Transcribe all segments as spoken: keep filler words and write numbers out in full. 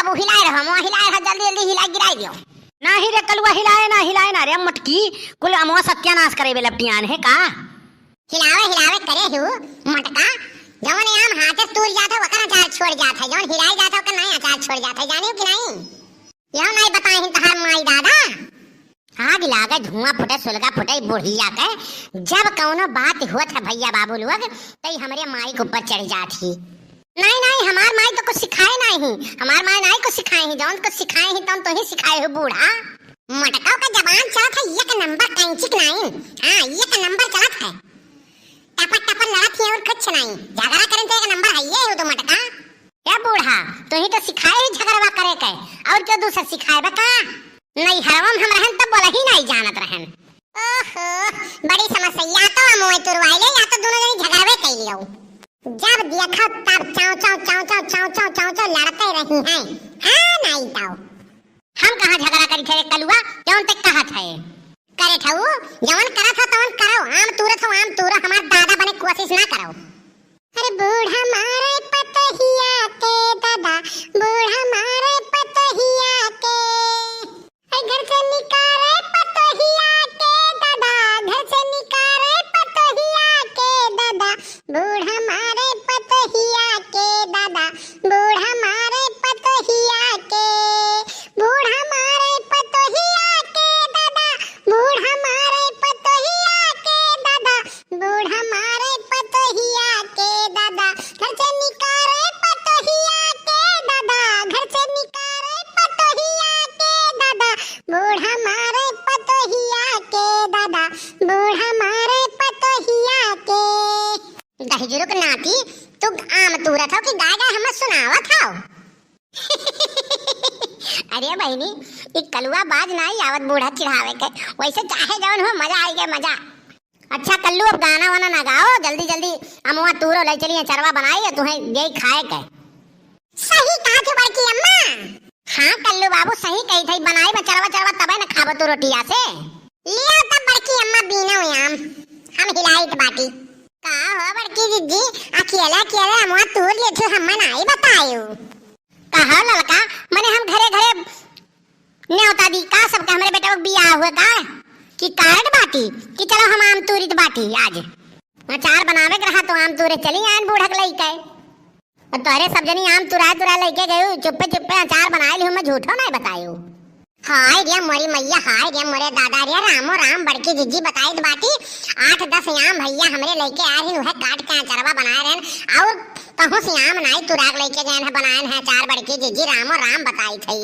अब हिलाए रहो, अमवा हिलाए रहो, जल्दी जल्दी हिलाए गिराए दियो। नाही रे कलुआ, हिलाए ना, हिलाए ना रे मटकी, कुल अमवा सत्यानाश करे बे लपटियान है का? हिलावे हिलावे करे हु मटका, जौन आम हाथे तूर जात है, ओकर अचार छोड़ जात है, जौन हिलाई जात है, ओकर नाई अचार छोड़ जात है, जानिउ कि नाई? यह नाई बताए हिन तहार माई दादा। आग लागे, धुआं फुटे, सुलगा फुटे बुढ़िया के। जब कौनो बात होत है भैया बाबू लोग, तई हमरे माई के ऊपर चढ़ जात ही। नाई, नाई, हमार माई तो कुछ सिखाए नाई ही, हमार माई नाई कुछ सिखाए ही, जौन कुछ सिखाए ही, तौन तो ही सिखाए हो बूढ़ा। मटकाओ का जबान चलत है एक नंबर कैंचिक नाई। हाँ, एक नंबर चलत है। टपर टपर लड़त ही और कुछ नाई। झगड़ा करें तो एक नंबर है ये हो तो मटका। ए बूढ़ा, तू ही तो सिखाए ही झगड़वा करे के, और क्यों दूसर सिखाए बा का? नैहरवा में हम रहन तब बोला ही नाई जानत रहन। ओहो, बड़ी समस्या, या तो अमवा तुरवाई ले, या तो दोनों जनी झगड़वे कई लियो। जब देखो तब चाव चाव चाव चाव लड़ते रही हैं। हाँ, नाई तो। हम कहाँ झगड़ा करी थे रे कलुआ, जौन ते कहत है? करे ठऊ, जौन करत हो तौन करो, आम तूरत हो आम तूरो, हमार दादा बने कोशिश ना करो। अरे बूढ़ा मारे पतोहिया के दादा, बूढ़ा मारे पतोहिया के। अरे घर से निकारे पतोहिया के दादा, घर से निकारे पतोहिया के दादा, बूढ़ा मारे पतोहिया के दादा, बूढ़ा मारे पतोहिया के, बूढ़ा मारे पतोहिया के दादा, बूढ़ा मारे पतोहिया के दादा, बूढ़ा मारे पतोहिया के दादा, घर से निकारे पतोहिया के दादा, घर से निकारे पतोहिया के दादा, बूढ़ा मारे पतोहिया के दादा, बूढ़ा मारे पतोहिया के। दहिजरू के नाती, तू आम तूरत हो कि गाय गाय हमें सुनावत हो? अरे बहिनी, ई कलुआ बाज नाई आवत बूढ़ा चिढ़ावे के, वैसे चाहे जौन हो, मजा आई गए, मजा। अच्छा कल्लू, अब गाना वाना ना गाओ, जल्दी जल्दी अमवा तूरो ले चली, अचरवा बनाई है, तुहें यही खाए के। सही कहा थे बड़की अम्मा। हाँ कल्लू बाबू, सही कही थे, बनाई अचरवा, अचरवा तबे न खाबो तू रोटिया से। लियो तब बड़की अम्मा बीनो आम, हम हिलाइत बाटी। का हो बड़की जिज्जी, अकेले अकेले अमवा तूर लिए थे, हम्मा नाई बतायो। कहो ललका, मने हम घरे घरे न्योता दी का सबके, हमरे बेटा के बियाह हुए का कि कार्ड बाटी कि चलो हम आम तूरित बाटी आज। अचार बनावे के रहा तो आम तूरे चली आन बूढ़क लइके। और तोहरे सब जनी आम तुराए तुराए लइके गयू, चुप्पे चुप्पे अचार बनाए लिहू, मैं झूठो नाई बतायू। हाय रे मोरी मैया, हाय रे मोरे दादा रे, रामो राम, बड़की जिज्जी बताइत बाटी, आठ दस आम भैया हमरे लइके आ रही, उहे काट के अचारवा बनाए रहन, और कहूँ से आम नाई तुराग लइके गए हैं, बनाए हैं अचार बड़की जिज्जी, रामो राम बताइत है।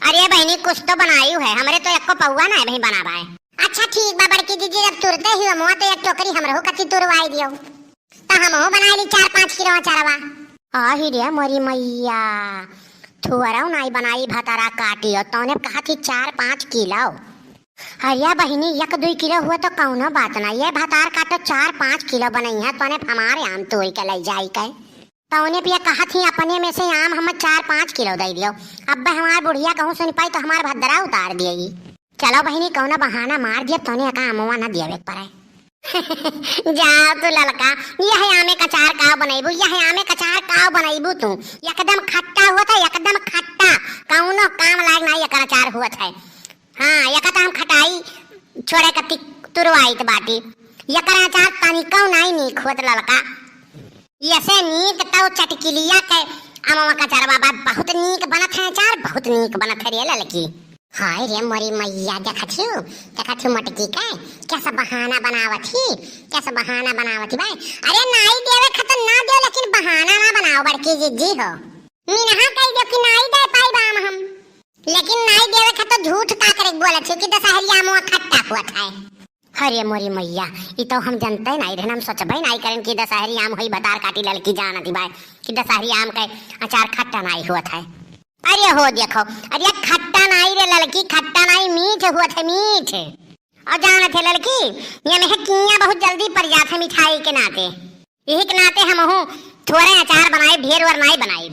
अरे बहिनी, कुछ तो बनायू है, हमरे तो एको पौआ ना है बहिनी बनावा है। अच्छा ठीक बा बड़की जिज्जी, जब तुरते ही हो मुआ तो एक टोकरी हमरहू कथी तुरवाई दियो, तो हमहू बनाई ली चार पाँच किलो अचारवा। आही रे मोरी मैया, थुअरौ नाई बनाई भतारा काटियो, तौने कहा थी चार पाँच किलो। अरे बहिनी, एक दुई किलो हुआ तो कौनो बात ना, ये भतार काटो चार पाँच किलो बनई है, तौने हमारे आम तोड़ के ले जाई के। तौने पिया कहत ही अपने में से आम हम चार पाँच किलो दे दियो। अब हमार बुढ़िया कहूँ सुन पाई तो हमार भद्रा उतार दिए। चलो बहिनी, कौनो बहाना मार दिया, तौने का अमवा ना दिया पड़े। जाओ तू ललका, यह आमे का अचार काव बनैबू, यह आमे का अचार काव बनैबू तू? एकदम खट्टा हुआ था, एकदम खट्टा, कौनो काम लायक ना एकर अचार हुआ था। हाँ, एका तो हम खटाई छोड़े कति तुरवाइत बाटी, एकर अचार तनिकौ नाई नीक होत ललका। यसे नीक तौ चटकिलिया के अमवा का अचारवा बा, बहुत नीक बनत है अचार, बहुत नीक बनत है रे ललकी। हाय रे मोरी मैया, देखत हियो, देखत हियो मटकी के, कैसा बहाना बनावत ही, कैसा बहाना बनावत ही भाई। अरे नाई देवे खतन ना दियो, लेकिन बहाना ना बनाओ बड़की जिज्जी हो। मिनहा कह दियो कि नाई दे पाई बाम हम। लेकिन नाई देवे खा तो झूठ का करे बोलत हो कि दशहरी आमवा खट्टा हुआ था। अरे मोरी मैया, ई तो हम जनते नाई रहन, हम सोचबे नाई करन कि दशहरी आम होई भतार काटी ललकी जानत ही बाय कि दशहरी आम के अचार खट्टा नाई हुआ था। अरे हो देखो, अरे खट्टा नाई रे ललकी, खट्टा नाई, मीठ हुआ था, मीठ। और जानत है ललकी, ये में किया बहुत जल्दी पड़ जात है मिठाई के नाते। यही के नाते हमहू थोड़े अचार बनाई, ढेर वर नाई बनाई।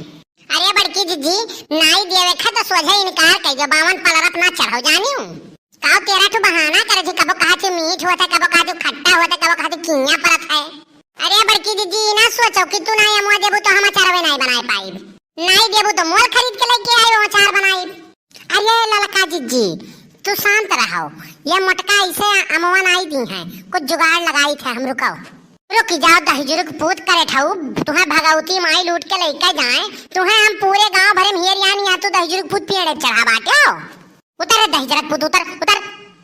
अरे बड़की जिज्जी, नाई देवे खा तो सोझे इनकार कर दो, बावन पलरत ना चढ़ो जानियो। काव तेरा ठो बहाना करे थे, कबो कहा थे मीठ होता, कबो कहा थे खट्टा होता, कबो कहा थे किया परत है। अरे बड़की जिज्जी, ई ना सोचो कि तू नाई अमवा देबू तो हम अचारवे नाई बनाए पाइब। नाई देबू तो मोल खरीद के लेके आई। जीजी, तू शांत रहो। ये मोटका ऐसे अमवा नाई दी हैं, कुछ जुगाड़ लगाई थे हम। रुको, रुक जाओ दहिजुरुक पूत करेठऊ, तुम्हें भगवती माई लूट के लेके जाए, तुम्हें हम पूरे गांव भरे में हेर यानी आ तू दहिजुरुक पूत पेड़े चढ़ा बाटे हो। उतर रे दहिजरक पूत, उतर, उतर।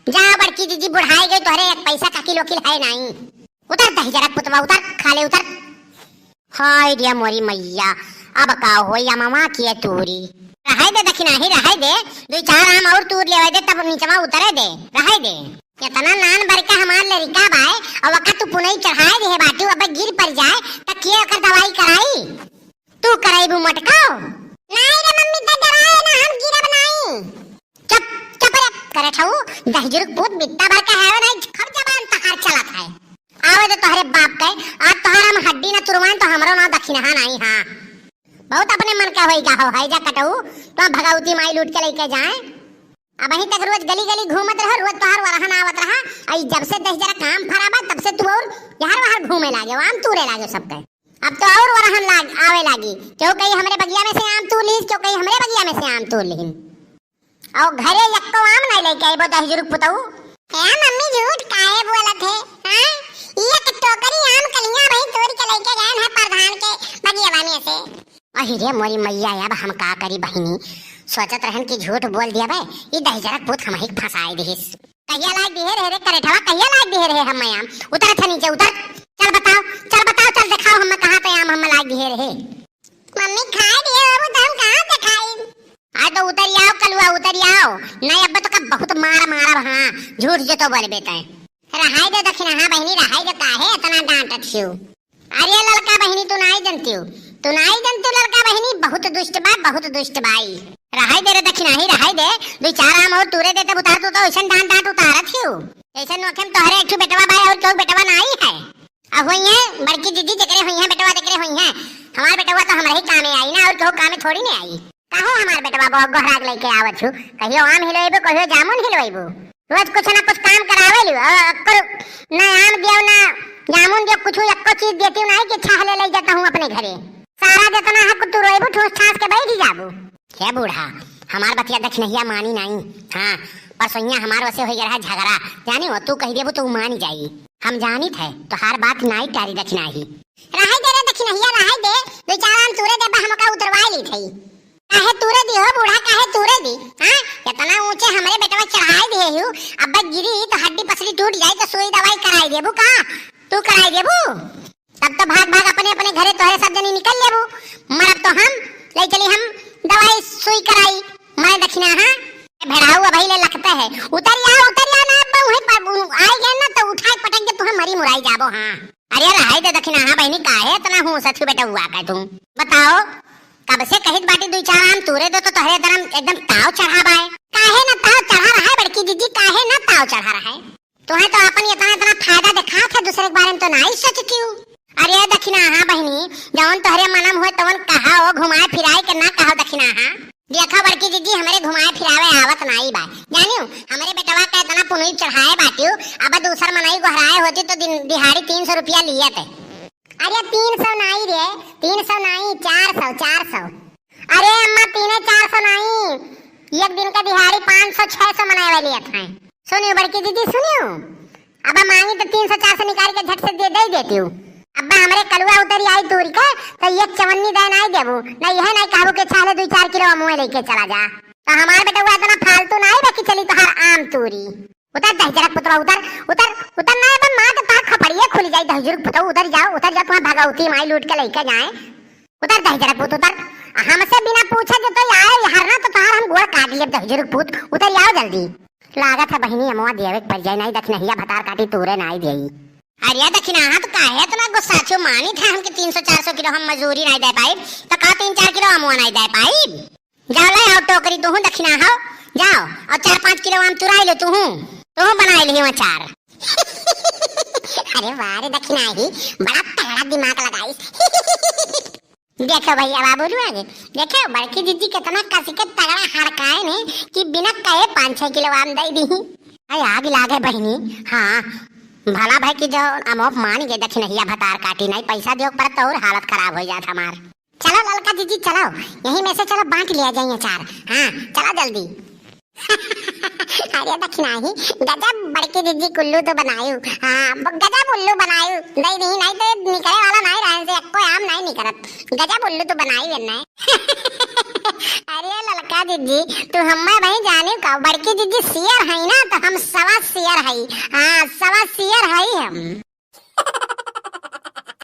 जा बड़की जीजी बुढ़ाई गई, तोहरे एक पैसा का किलो किल है नाई। उतर दहिजरक पुतवा, उतर, खाले उतर। हाय रे मोरी मैया, अब का होई अमवा के तूरी। रहे दे दखिनाही, रहे दे, दुई चार आम और तूर लेवे दे, तब नीचवा उतरे दे, रहे दे। इतना नान बरका हमार लरिका बाय, अब का तू पुनई चढ़ाए दे बाटू, अब गिर पड़ जाए, त के ओकर दवाई कराई? तू करइबू मटकाओ? नाई रे मम्मी, त डराए ना, हम गिरब नाई। चुप, चुप रे, करेठऊ, दहिजुरुक पूत बित्ता भर के हवे नाई, खूब जबान तहार चलत है। आवे दे तोहरे बाप के, आज तोहर हम हड्डी ना तुरवान तो हमरो ना दखिनहा नाई, हाँ। बहुत अपने मन का होई गा हो, है जा कटऊ, तो भगवती माई लूट के लेके जाए। अबहीं तक रोज गली गली घूमत रहो, रोज तोहार वरहन आवत रहा। आई जब से दहिजरा काम फराबा, तब से तू और यहर वहर घूमे लागे, आम तूरे लागे सबके। अब तो और वरहन लाग, आवे लागी। क्यों कही हमरे बगिया में से आम तूर लिहिस, क्यों कही हमरे बगिया में से आम तूर लिहिन। और घरे यक्को आम नहीं लेके आइबो दहिजुरुक पुतऊ। ए मम्मी, झूठ काहे बोलत है? हाँ? ये एक टोकरी आम कलिया वही तोड़ के लेके गए हैं प्रधान के बगिया में से। अहि रे मोरी मैया, अब हम का करी बहिनी? सोचत रहन कि झूठ बोल दिया बे, ई दहिजरक पूत हमहिक फंसाए दिहिस। कहिया लाग दिहे रहे रे करेठवा, कहिया लाग दिहे रहे हम आम? उतर अच्छा नीचे, उतर। चल बताओ, चल बताओ, चल देखाओ हम कहाँ पे आम हम लाग दिहे रहे। मम्मी खाए दिहे बाबू, तो हम कहाँ से खाई? आ तो उतर आओ कलुआ, उतर आओ। नहीं अब तो का बहुत मार मारब, हाँ, झूठ जो तो बोलबे तै। रहाई दे दखिनहा बहिनी, रहाई दे, काहे इतना डांटत हियो? अरे ललका बहिनी, तू नाई जनतियो, तू नाई जनतियो ललका बहिनी, बहुत दुष्ट बा, बहुत दुष्ट बाई। रहाई दे रे दखिनही, रहाई दे, दुई चार आम और तूरे दे, तब उतार, तू तो ऐसन डांट डांट उतारत हियो। ऐसन नोखे में तोहरे एक ठो बेटवा बा और केहू बेटवा नाई है। अब होई है बड़की जीजी जेकरे होई है बेटवा, तेकरे होई है। हमार बेटवा तो हमरे ही कामे आई ना, और केहू कामे थोड़ी नहीं आई। काहे हमार बेटवा गो-, गोहराग लेके आवत छु? कहियो आम हिलवेबो, कहियो जामुन हिलवेबो। रोज कुछ ना कुछ काम करावे लियो। अ, अक्कर न आम दियो, ना जामुन दियो, कुछ एक्को चीज देती नहीं कि छाह ले ले जाता हूँ अपने घरे। सारा जितना है कुछ तू रोइबू, ठूस ठास के बैठ ही जाबू। हे बूढ़ा, हमार बतिया दखिनहिया मानी नहीं। हाँ, परसोइया हमार वसे हो गया रहा झगड़ा। जानी हो, तू कह देबू तो उ मानी जाई। हम जानित है, तोहार बात नाई टारी दखिनही। रहे दे रे दखिनहिया, रहे दे। दो चार आम तूरे देबा, हम ओका उतरवाए ली थई। काहे तूरे दी हो बूढ़ा, काहे तूरे दी? हाँ, इतना ऊंचे हमरे बेटवा चढ़ाए दिए हु, अब गिरी तो हड्डी पसली टूट जाई तो सुई दवाई कराई देबू का? तू कराई देबू? तब तो भाग भाग अपने अपने घरे तोहरे सब जनी निकल लेबू। मरब तो हम, ले चली हम दवाई सुई कराई, मरे दखिनहा। भेड़ाऊ अबही ले लखते है, उतर आओ, उतर आओ ना, अब वहीं पर उ-, आए गए ना तो उठाए पटक के तुहे मरी मुराई जाबो। हाँ, अरे रहाई दे दखिनहा बहिनी, काहे इतना हूँ सचू बेटा हुआ का तू? बताओ, कब से कहित बाटी दुई चार आम तूरे दो तो तोहरे एकदम, एकदम ताव चढ़ा बाए। काहे ना ताव चढ़ा रहा है बड़की जीजी, काहे ना ताव चढ़ा रहा है? तुहे तो अपन इतना, इतना फायदा दिखात है, दूसरे के बारे में तो नाई सोचतियो। अरे दखिनहा बहिनी, जवन तोहरे मनम होए तवन कहा हो, घुमाए फिराए के ना कहा दखिनहा। देखा बड़की जीजी, हमरे घुमाए फिरावे आवत नाई बा, जानियो। हमरे बेटवा का इतना पुनई चढ़ाए बाटियो, अब दूसर मनई गोहराए होती तो दिन दिहाड़ी तीन सौ रुपया लियत। अरे तीन सौ नाई रे, तीन सौ नाई, चार सौ, चार सौ। अरे अम्मा, तीने चार सौ नाई, एक दिन का दिहाड़ी पाँच सौ, छह सौ मनाए वाली है थाए। सुनियो बड़की दीदी, सुनियो, अब मांगी तो तीन सौ चार सौ निकाल के झट से दे, दे देती हूँ। अब हमरे कलुआ उतरी आई तूरी के, तो एक चवन्नी दे नाई देबू, ना यह नाई कहबू के छाले दुई चार किलो अमुए लेके चला जा। तो हमार बेटवा इतना फालतू नाई बा कि चली तोहार आम तूरी। उतर दहिजरक पुतवा, उतर, उतर, उतर ना, अब माँ तो तार खपड़िए खुल जाई, दहिजरक पुतवा, उतर जाओ, उतर जाओ, तुम्हें भगवती माई लूट के लेके जाए। उतर दहिजरक पुत, उतर। हमसे बिना पूछे जो तो आए हरना तो तोहार हम गोड़ काट लेब, दहिजरक पुत, उतर आओ जल्दी। लागत है बहिनी अमवा देवे के पड़ जाए, नाई दखिनहिया भतार काटी तूरे नाई देई। अरे दखिनहा तो काहे इतना गुस्सा छो, मानी था हमके तीन सौ चार सौ किलो हम मजूरी नाई दे पाई, तो का तीन चार किलो अमवा नाई दे पाई? जाओ ले आओ टोकरी, तुहू दखिनहा हो, जाओ और चार पाँच किलो आम तुराई लो तुहू, तुहू बनाई लियो अचार। अरे वाह रे दखिनही, बड़ा तगड़ा दिमाग लगाइस। देखो भैया बाबू लोग, देखो बड़की दीदी कितना कस के तगड़ा हड़काए ने कि बिना कहे पाँच छह किलो आम दे दी। अरे आग लागे बहिनी, हाँ, भला भाई कि जो अमोप मान गए दखिनहिया भतार काटी, नहीं पैसा दियो पर तो और हालत खराब हो जात हमार। चलो ललका जीजी, चलो, यही में से चलो बांट लिया जाए अचार। हाँ, चलो जल्दी। अरे दखिनाही, गजब बड़की जिज्जी क उल्लू तो बनायू। हाँ, ब-, गजब उल्लू बनायू। नहीं, नहीं, नहीं तो निकरे वाला नहीं रहन से, एक्को आम नहीं निकरत। गजब उल्लू तो बनायू है ना। अरे ललका जिज्जी, तू हम्मे भाई जाने का, बड़की जिज्जी शेर है ना, तो हम सवा शेर है। हाँ, सवा शेर है हम।